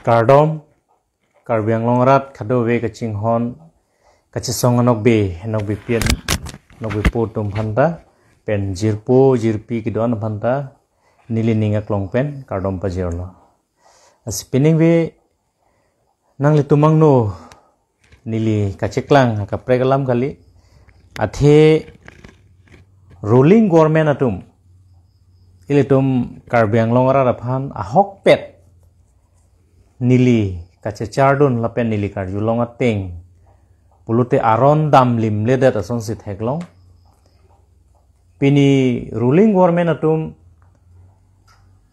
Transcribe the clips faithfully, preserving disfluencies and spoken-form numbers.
Kardom, Karbi Anglong arat kadokave kachinghon, kachesong anokbe, nokbe pin, nokbe po atum aphanta, pen jirpo, jirpi kedo-an aphanta, neli ning aklong pen, kardom pajirlo. Lasi piningve nanglitum angno neli kacheklang kaprek alam kali. Athe ruling government atum, ilitum Karbi Anglong arat aphan ahokpet neli kachechardun lapen neli karjulong ateng pulote aron damlimledet asonsi theklong. Pini ruling government atum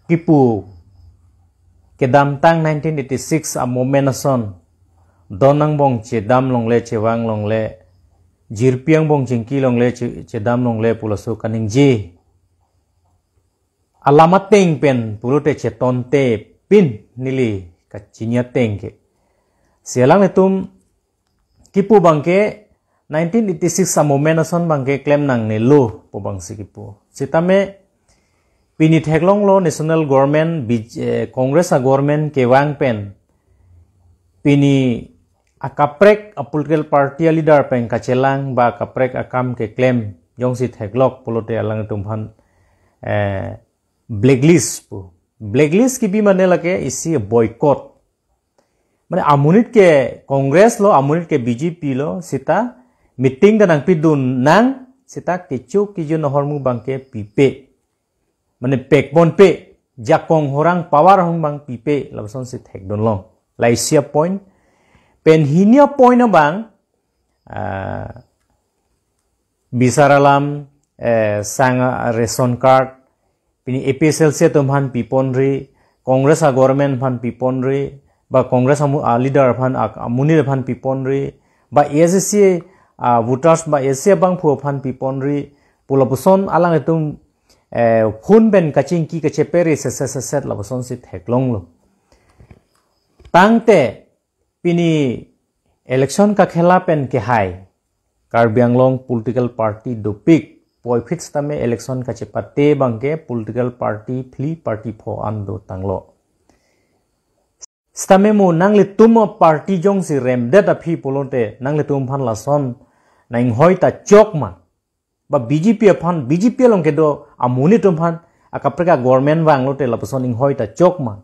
kipu kedamtang nineteen eighty-six a-movement ason, don angbong chedam longle, chevang longle, jirpi angbong chingki longle, che-, chedam longle pu laso kaningje alam ateng pen pulote chetonte pin neli kachini ateng ke. Si alanglitum kipu abangke nineteen eighty-six a-movement ason abangke klem nangnelo pu abangsi kipu. Sitame pini theklonglo national government, B J, eh, Congress a-government kevang pen pini akaprek a-political party a-leader pen kachelang ba akaprek akam keklem jongsi theklok pulote alanglitum aphan, eh, blacklist pu. Blacklist kipi mane lake isi boycott. Mane amonit ke Congress lo, amonit ke B J P lo, sita meeting ta nangpidun nang, sita kecho kejun ahormu abangke pipe. Mane pekponpe, jakong horang power ahormu abang pipe, lapusonsi thekdunlong. La isi a-point. Pen hini a-point abang, ah, bisar alam, eh, sang a-ration card, pini A P H L C atum aphan piponri, Congress a-government aphan piponri, ba Congress amu-, a-leader aphan, a-, amonit aphan piponri, ba A S D C a-voters ba A S D C abangphu aphan piponri, pu lapuson alanglitum, eh, phone pen kachingki kacheperi seset seset lapusonsi theklonglo. Tangte pini election kakhela pen kehai Karbi Anglong political party dopik, puvoiphit sitame election kachepate abangke political party phli party pho an dotanglo. Sitame mo nanglitum a-party jongsi remdet aphi pulote nanglitum aphan lason nanghoi ta chok ma? Ba B J P aphan, B J P along kedo amonit atum aphan akaprek a-government vanglote lapuson inghoi ta chok ma?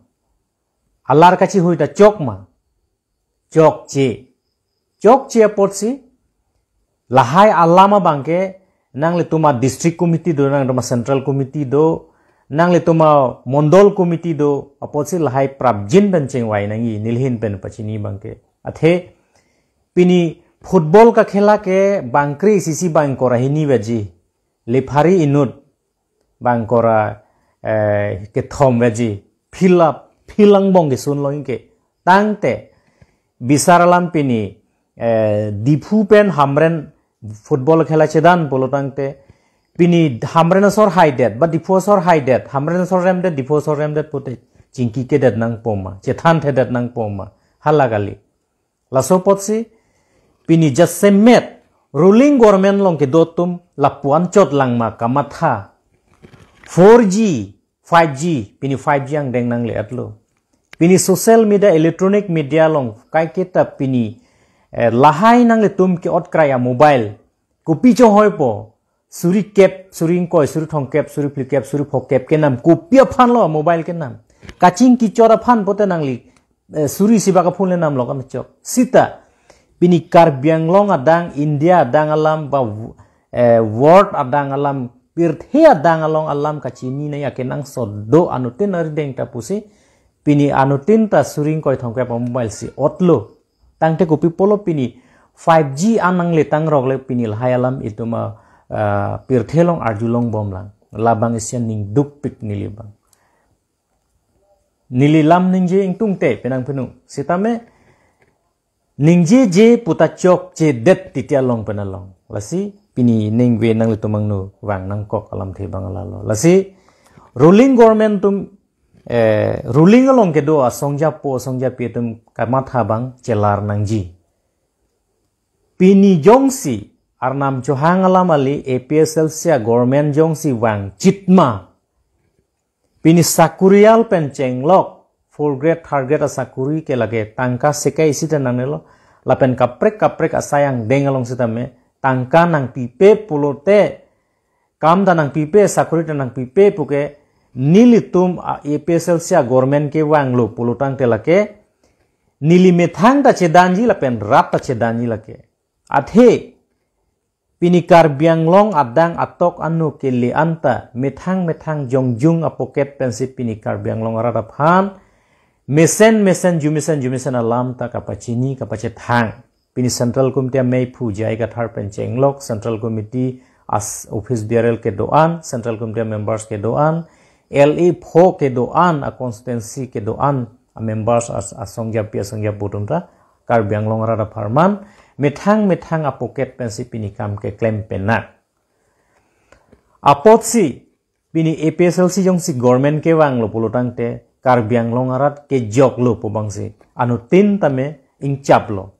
Alar kachihui ta chok ma? Chokche. Chokche apotsi lahai alam abangke nanglitum a-district committee do, nanglitum a-central committee do, nanglitum a-mondol committee do, apotsi lahai prapjin pen chingvai nangji, neli ahin pen pachini abangke. Athe pini football kakhela ke bangkre isi isi bang ingkoi ra hini baji, referee inut bang ingkoi ra, eh, kethom baji, field up, field angbong kesun longji ke. Tangte bisar alam pini, eh, Diphu pen Hamren football khela chedan pulo tangte, pini Hamren asor haidet, ba Diphu asor haidet, Hamren asor remdet, Diphu asor remdet pute chingki kedet nangpo ma, chethan thedet nangpo ma, hala kali. Laso apotsi pini jasemet ruling government along kedo atum lapu-an chot lang ma kamatha. Four G, five G, pini five G angdeng nangle-etlo. Pini social media, electronic media along kaiketa pini, eh, lahai nanglitum ke-ot krai a-mobile. Kopi chohoipo, suri kep, suri ingkoi, suri thomkep, suri phlikep, suri phokep kenam. Kopi aphanlo mobile kenam? Kachingki chot aphan pote nangli, eh, suri isi bak a-phone le namlo kame chok. Sita pini Karbi Anglong adang, India adang alam ba, eh, world adang alam, pirthe adang along alam kachini nangji akenangsot do anuttin arideng ta pusi, pini anuttin ta suri ingkoi thomkep a-mobile si otlo. Tangte kopi pulo pini five G an nangle tangrok le pini lahai alam itum a, ah, pirthe along arjulong bomlang. Labang isi aning dukpik neli abang. Neli lam ningje ingtungte penang penu. Sitame ningjeje pu ta chokchedet titi along pen along. Lasi pini ningve nanglitum angno vang nangkok alamthe abang lalo. Lasi ruling government atum, eh, ruling along kedo asongjapo asongjapi atum kamatha abang chelar nangji. Pini jongsi Arnam Chouhan alam kali, A P H L C a-government jongsi vangchit ma, pini Sakorial pen chenglok fourth grade, third grade asakuri ke lake tangka sekai isi ta nangnelo. Lapen kaprek kaprek asai angdeng along sitame tangka nangpipe pulote, kam ta nangpipe, sakuri ta nangpipe puke, nelitum a-, A P S L C a-government kevanglo pulotangte lake neli methang ta chedanji lapen rat ta chedanji lake. Athe pini Karbi Anglong adang atok anu kele anta methang methang jongjung apocket pensi pini Karbi Anglong arat aphan mesen mesen jumesen jumesen alam ta kapachini kapachethang. Pini Central Committee amei phu J I Kathar pen chenglok, Central Committee as office bearer kedo-an, Central Committee members kedo-an, L A pho kedo-an, a constituency kedo-an a members as asongjapi asongjapo atum ta Karbi Anglong arat apharman methang methang apocket pensi pini kam keklem penak. Apotsi pini A P S L C jongsi government kevanglo pulotangte Karbi Anglong arat kejoklo pu abangsi anuttin tame ingchaplo.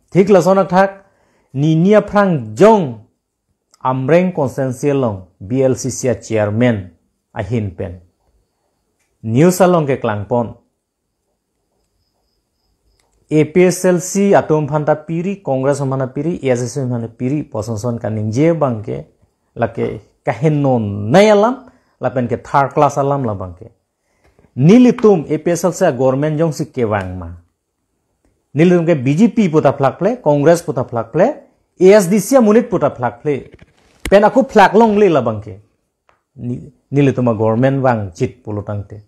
Thik lason athak nini aphrang jong Amreng constituency along B L C C a chairman ahin pen news along keklangpon. A P S L C atum aphan ta piri, Congress atum aphan ta piri, A S D C atum aphan ta piri, pu asonson kaningje abangke, lake kahenonei alam, lapen ke third class alam labangke. Nelitum A P S L C a-government jongsi kevang ma, nelitum ke B J P pu ta phlakphle, Congress pu ta phlakphle, A S D C amonit pu ta phlakphle. Pen ako phlak longle labangke. Ni, nelitum a-government vangchit pulotangte.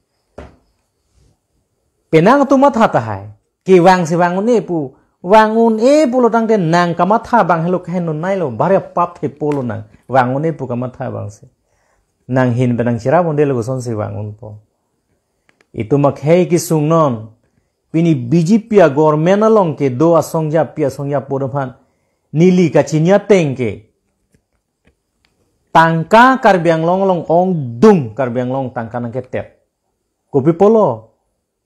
Penang atum matha tahai. Kevangsi vang un-e pu. Vang un-e pulotangte nang kamatha abang helo kahenoneilo. Bari apap thepo lonang. Vang un-e pu kamatha abangsi. Nanghin pen nangcherap un-edetlo kosonsi vang unpo. Itum akhei kesung non. Pini B J P a-government along kedo asongjapi asongjapo atum aphan neli kachini ateng ke tangka Karbi Anglong along ongdung, Karbi Anglong tangka nangketet. Kopi pulo,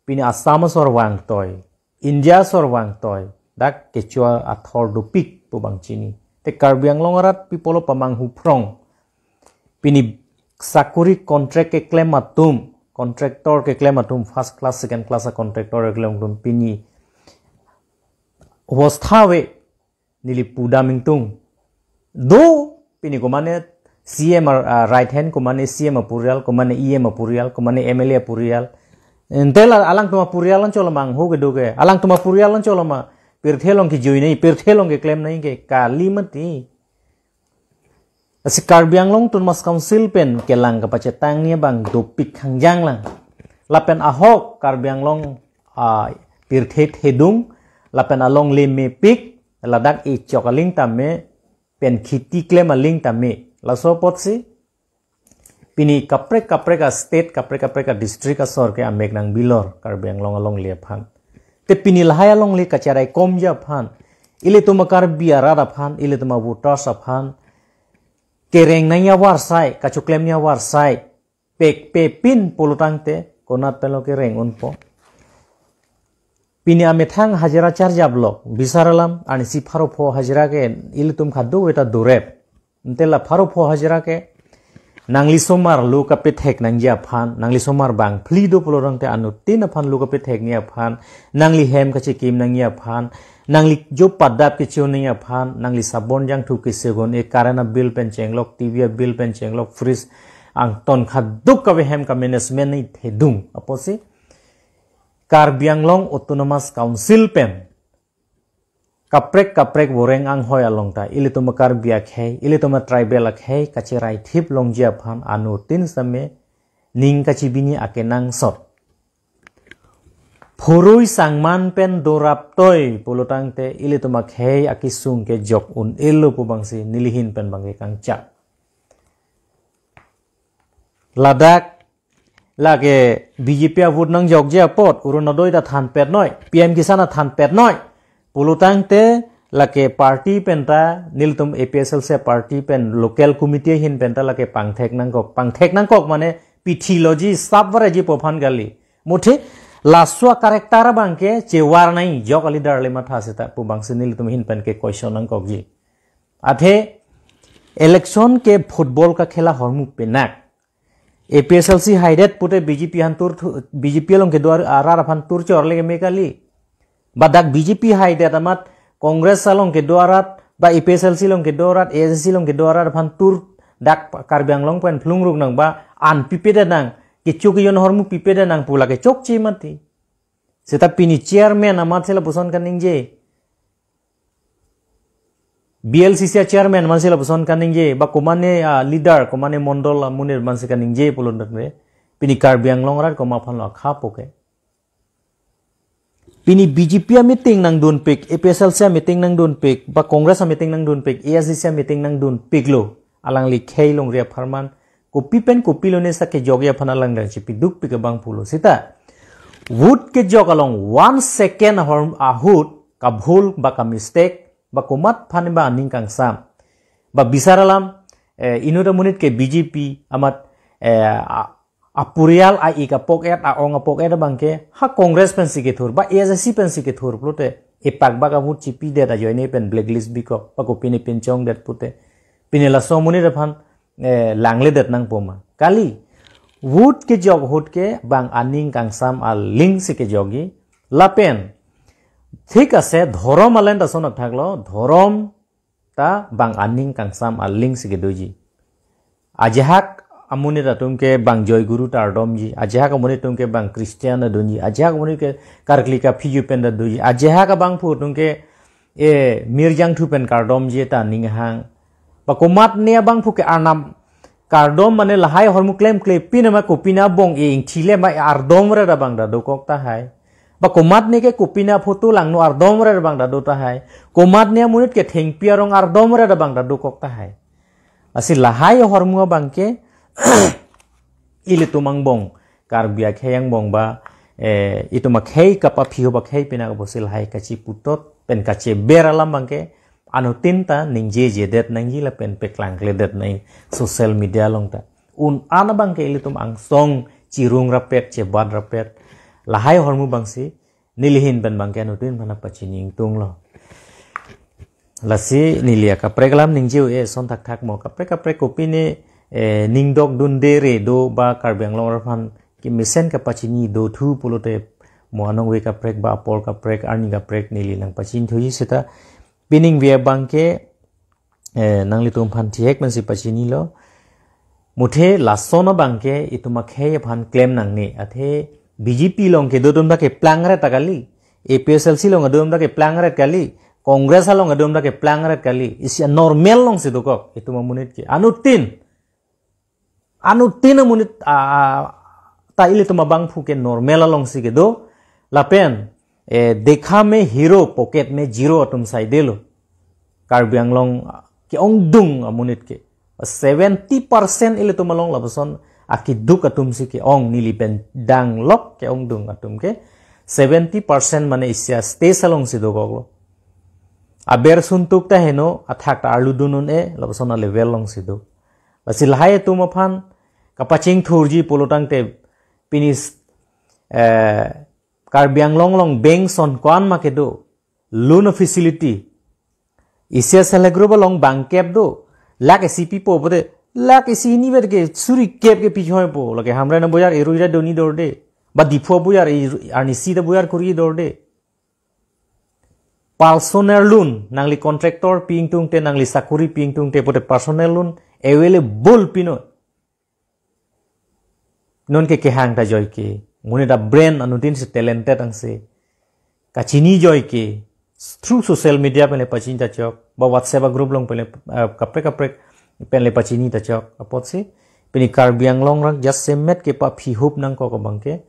pini Assam asor vangtoi, India asor vangtoi, dak kecho-a athor dopik pu abang chini. Te Karbi Anglong arat pi pulo pamanghu phrong. Pini sakuri contract keklem atum, contractor keklem atum, first class, second class a-contractor keklem atum pini obostha ave, neli pudam ingtung. Do pini komane C M a, ah, right hand, komane C M apurial, komane E M apurial, komane M L A apurial. Entel alangtum apurial anchot lo ma ho kedo ke. Alangtum apurial anchot lo ma pirthe along kejoinei, pirthe along keklemnei ke kali mati. Lasi Karbi Anglong Autonomous Council pen kelang kapachetang ni abang dopik khangjang lang. Lapen ahok Karbi Anglong, ah, pirthe thedung, lapen alongle mepik, ladak echok aling tame, pen kheti klem aling tame. Laso apotsi pini kaprek kaprek a-state, kaprek kaprek a-district asor ke amek nangbilor Karbi Anglong alongle aphan. Te pini lahai alongle kacheraikomji aphan, ilitum a-Karbi arat aphan, ilitum a-voters aphan kereng nangji avarsai, kachoklem nangji avarsai pekpepin pulotangte konat penlo kereng unpo. Pini amethang hajira charjap lo, bisar alam, ansi pharo pho hajira ke ilitum kadokave ta dorep. Entel la pharo pho hajira ke nangli somar lo kapethek nangji aphan, nangli somar bang phli do pulotangte anuttin aphan lo kapethek nangji aphan, nangli hem kachekim nangji aphan, nangli jo padap kecho nangji aphan, nangli sabon jangthu kesegon, e current a-bill pen chenglok, T V a-bill pen chenglok, fridge angton kadokave hem ka-management ni thedung. Apotsi Karbi Anglong Autonomous Council pen kaprek kaprek voreng anghoi along ta ilitum a-Karbi akhei, ilitum a-tribal akhei kacheraithip longji aphan anuttin sitame ning kachibini akenangsot. Phurui sangman pen doraptoi pulotangte ilitum akhei akesung kejok un-elo pu abangsi nelihin pen abangke kangchak. Ladak lake B J P a-vote nangjokji apot, Orunodoi ta thanpetnoi, P M Kisan ta thanpetnoi pulotangte lake party pen ta, nelitum A P S L C party pen local committee ahin pen ta lake pangthek nangkok. Pangthek nangkok mane pithi loji, sap varji pu aphan kali. Muthe laso a-character abangke chevar nangjok a-leader le matha seta pu abangsi nelitum ahin pen ke question nangkokji. Athe election ke football kakhela ahormu penak. A P H L C haidet pute B J P aphan tur thu-, B J P along kedo arat aphan tur chorle keme kali. Ba dak B J P haidet amat Congress along kedo arat, ba A P H L C along kedo arat, A S D C along kedo arat aphan tur dak Karbi Anglong pen phlungruk nang ba an pipedet nang, kecho keyon ahormu pipedet nang pu lake chokche mati. Seta pini chairman amat si lapuson kaningje. B L C C a chairman amat si lapuson kaningje, ba komatne, ah, leader, komatne mondol amonit amat si kaningje pulo tangte, pini Karbi Anglong arat komat aphan lo akha po ke. Pini B J P a meeting nangdunpik, A P H L C a meeting nangdunpik, ba Congress a meeting nangdunpik, A S D C a meeting nangdunpiklo. Alangli khei longri apharman, kopi pen kopi lone sa kejokji aphan alangli chipidukpik abang pulo. Seta vote kejok along one second ahor-, ahut kabhul ba ka mistake, ba komat aphan ba aning kangsam, ba bisar alam, eh, inut amonit ke B J P amat, eh, a-, apurial a-ik apok et, a-ong apok et abang ke ha Congress pensi kethur, ba A S D C pensi kethur pulote, epak bak a vote chipidet ajoine pen blacklist bikok, ba kopine pinchongdet pute, pini laso amonit aphan, eh, langledet nangpo ma. Kali, vote kejok ahut ke bang aning kangsam aling si kejokji. Lapen, thik ase, dhorom alen ta sonak thaklo, dhorom ta bang aning kangsam aling si kedoji. Ajahak amonit atum ke bang Joy Guru ta ardomji, ajahak amonit atum ke bang Christian ta dunji, ajahak amonit ke karkli kaphi ju pen ta dunji, ajahak abangphu atum ke, eh, mirjangthu pen kardomji ta ning hang. Ba komatne abangphu ke arnam kardom mane lahai ahormu klemkle pin ma kopine abong e ingthile ma ardomret abang ta dokok tahai. Ba komatne ke kopine aphoto langno ardomret abang ta do tahai. Komatne amonit ke thengpi arong ardomret abang ta dokok tahai. Lasi lahai ahormu abang ke ilitum angbong, Karbi akhei angbong ba, eh, itum akhei kapaphi ho ba khei pina kabosi lahai kachiputot pen kacheber alam abang ke anuttin ta ningjejedet nangji lapen peklangkledet nang social media along ta. Un-an abang ke ilitum angsong chirung rapet, chebat rapet. Lahai ahormu abang si neli ahin pen abang ke anuttin aphan pachini ingtunglo. Lasi neli akaprek alam ningje-o, eh, son thakthak mo. Kaprek kaprek kopine, eh, ningdok dunde re do ba Karbi Anglong arat aphan kemesen kapachini dothu pulote mo anong ve kaprek ba apor kaprek arni kaprek neli nangpachini thuji seta pining ve abang ke, eh, nanglitum aphan thihek pensi pachinilo. Muthe lason abang ke itum akhei aphan klem nangne. Athe B J P along kedo atum ta keplangret ta kali, A P H L C along kedo atum ta keplangret kali, Congress along kedo atum ta keplangret kali. Isi normal along si dokok itum amonit ke. Anuttin, anuttin amonit, ah, ah, ta ilitum abangphu ke normal along si kedo. Lapen, eh, dekha mein hero, pocket mein zero atum saidelo. Karbi Anglong ke-ongdung amonit ke. Seventy percent ilitum along lapuson akiduk atum si ke-ong, neli pen danglok ke-ongdung atum ke. Seventy percent mane isi a-stage along si dokoklo. Aber suntuk ta heno, athak ta arlu dun un-e, lapuson a-level along si do. Lasi lahai atum aphan kapachingthurji pulo tangte pini, eh, Karbi Anglong along bank ason ko-an ma kedo, loan facility. Isi a-self help group along bangkep do. Lakh isi pipo pute, lakh isi hini vet ke suri kep ke pichoi po. Lake Hamren abojar erui ra doni dorde. Ba Diphu abojar e-, arnisi ta abojar kori dorde. Personal loan, nangli contractor pi ingtungte, nangli sakori pi ingtungte pute personal loan available pino. Non ke kehang ta joike. Monit a-brain anuttin si talented angse. Kachini joike. Through social media pen le pachini ta chok. Ba WhatsApp a-group along pen le, eh, kaprek kaprek pen le pachini ta chok. Apotsi pini Karbi Anglong arat jasemet kepaphi hup nangkok abang ke,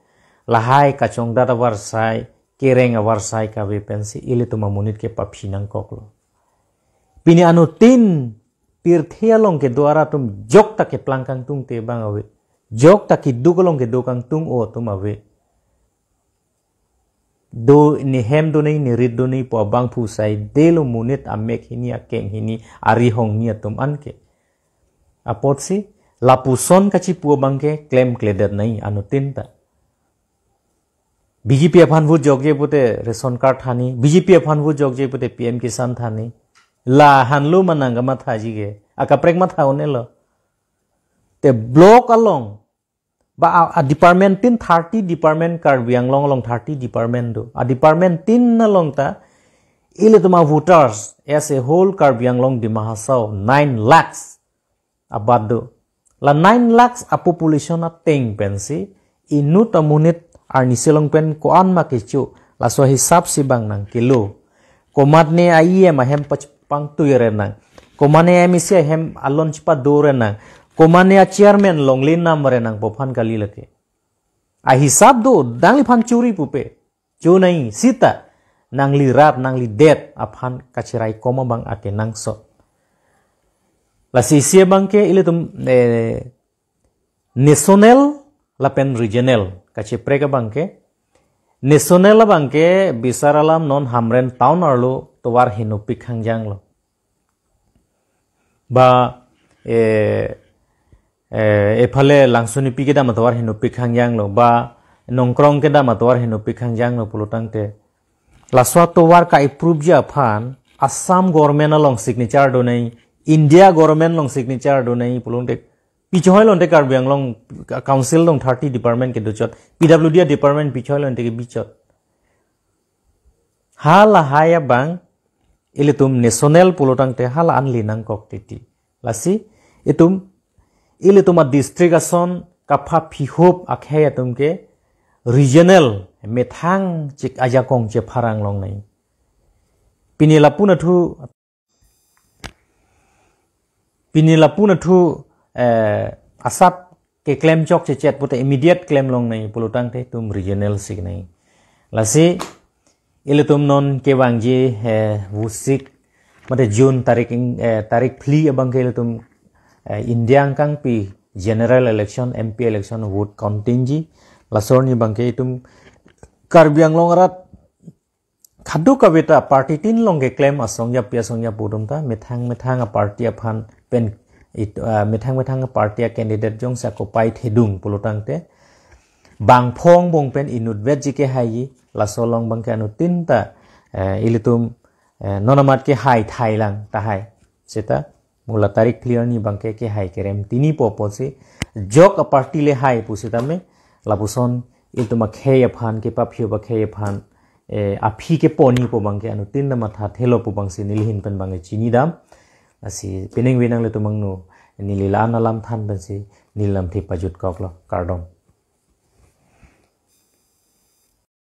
lahai kachongdat avarsai, kereng avarsai kave pensi ilitum amonit kepaphi nangkoklo. Pini anuttin pirthe along kedo arat atum jokta keplang kangtungte abang ave. Jokta kiduk along kedo kangtung-o atum ave. Do ne hem do ne, ne rit do ne pu abangphu saidelo, monit amek hini, akeng hini, ari hongni atum an ke. Apotsi lapuson kachipu abang ke klemkledet nai anuttin ta. B J P aphan vote jokje pute ration card thani, B J P aphan vote jokje pute P M Kisan thani. La hanlo manang kamathaji ke. Akaprek matha un-elo. Te block along Ba a, a department tin, thirty department Karbi Anglong along thirty department do. A department tin along ta ilitum a voters as a whole Karbi Anglong Dima Hasao nine lakhs abat do. La nine lakhs a population ateng pensi inut amonit arnisi along pen ko-an ma kecho, laso hisap si bang nangkelo. Komatne a E M ahem pachepangtui re nang, komatne M A C ahem alon chepado re nang, komatne a chairman longle nam re nang pu aphan kali lake. A hisap do, nangliphan churi pupe. Chonai sita nangli rat, nangli det aphan kacheraikom abang akenangsot. Lasi isi abang ke ilitum, eh, national lapen regional kacheprek abang ke. National abang ke bisar alam non Hamren town arlo tovar henopik hangjanglo. Ba, eh, eh, ephale Langsonipi kedam atovar henopik hangjanglo, ba Nongkrong kedam atovar henopik hangjanglo pulotangte, laso atovar ka-approve ji aphan Assam government along signature donai, India government along signature donai pulotangte, pi chehoi lonte Karbi Anglong Council along thirty department kedochot, P W D department pi chehoi lonte kebichot. Halahai abang ilitum national pulotangte hala anli nangkok titi. Lasi itum, ilitum a district ason kapha phihop akhei atum ke regional methang chik ajakong chepharang longnai. Pini lapu nathu, pini lapu nathu, eh, asap keklem chokchechet pute immediate klem longnai pulotangte itum regional si kenai. Lasi ilitum non kevangji, eh, Vosik mate June tarik ing-, eh, tarik phli abang ke ilitum, eh, India angkangpi general election, M P election vote counting ji. Laso arni abang ke itum Karbi Anglong arat kadokave ta party tin along keklem asong japi asong japo atum ta methang methang a party aphan pen it-, ah, methang methang a party a candidate jongsi akopai thedung pulotangte bangphong bong pen inutvet ji kehaiji. Laso along abang ke anuttin ta, eh, ilitum, eh, non amat kehai thailang tahai. Seta mula tarik phli arni abang ke kehai kerem tinipo pusi jok a party le hai pu sitame lapuson ilitum akhei aphan, kepaphihop akhei aphan, eh, aphi keponipo abang ke anuttin ta matha thelo pu abang si neli ahin pen abang ke chinidam. Lasi penang venang ilitum angno neli la-an alam than pensi neli lamthe pajutkoklo, kardom.